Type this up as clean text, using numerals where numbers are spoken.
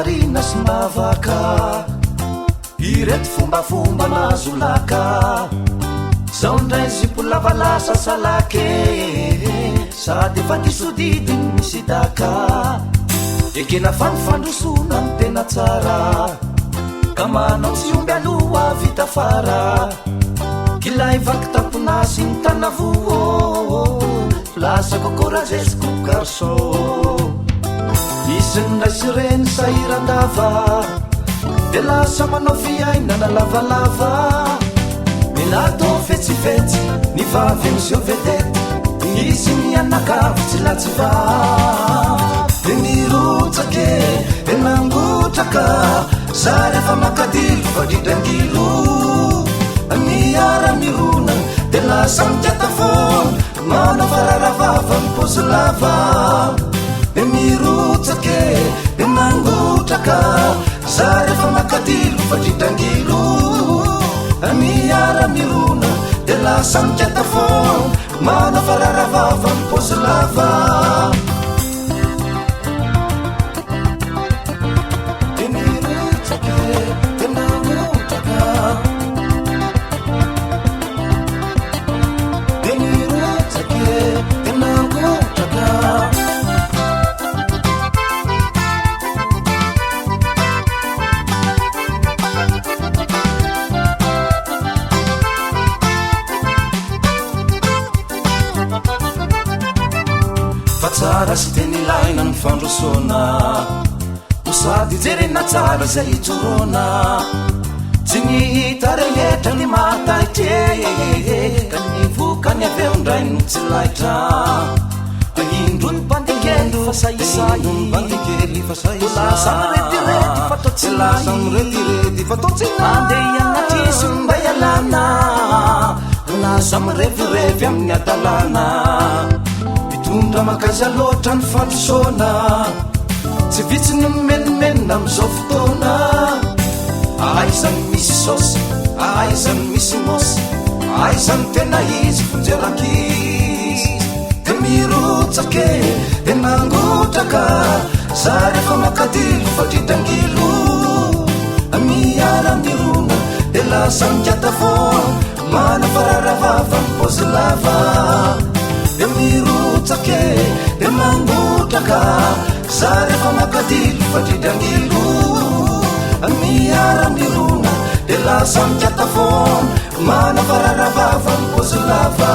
Mahavariana sy mahavaka ireto fombafomba mahazo laka. Zao ndray zipo lava lasa salaka e, sady efa diso didy ny misy daka. Ekena fa ny fandrosoana no tena tsara, ka manao tsy omby aloha vita fara. K'ilay vaky tampona sy ny tanavoa, lasa cocorages coupe garçon. Misy ny ray sy reny sahiran-dava, dia lasa manao fiainana lavalava. Mila atao fetsifetsy ny vavy miseho vedette, izy mianakavy tsy lahy tsy vavy. Dia mirotsaka e, dia nangotraka, za rehefa makadilo fa dridrangilo. Miara-mirona dia lasa mikata foana, manao fararavava mipaosy lava. Dia mirotsaka e, dia mangotraka, za rehefa makadilo fa dridrangilo. Miara-mirona dia lasa mikata foana, manao fararavava mipaosy lava. Dia mirotsaka e, dia mangotraka. Dia mirotsaka e, dia mangotraka. Fa tsara sy tena ilaina ny fandrosoana, ho sady jerena tsara izay ijoroana. Tsy ny hita rehetra ny mahataitra e, ka ny vokany avy eo indray no tsy laitra. Indro ny mpandikely fa sahisahy, ho lasa mirediredy fa toa tsy lasa mirediredy fa toa tsy mandeha hianatra izy mba hialana, ho lasa mirevirevy amin'ny hadalana. Mitondra mankaiza loatra ny fandrosoana, tsy vitsy ny mimenomenona amin'izao fotoana. Aiza ny misy saosy, aiza ny misy mosy, aiza ny tena izy vonjeo rankizy. Dia mirotsaka e, dia mangotraka, za rehefa makadilo fa dridrangilo. Miara-mirona dia lasa mikata foana, manao fararavava mipaosy lava. Dia mirotsaka e, dia mangotraka, za rehefa makadilo fa dridrangilo. Miara-mirona dia lasa mikata foana, manao fararavava mipaosy lava.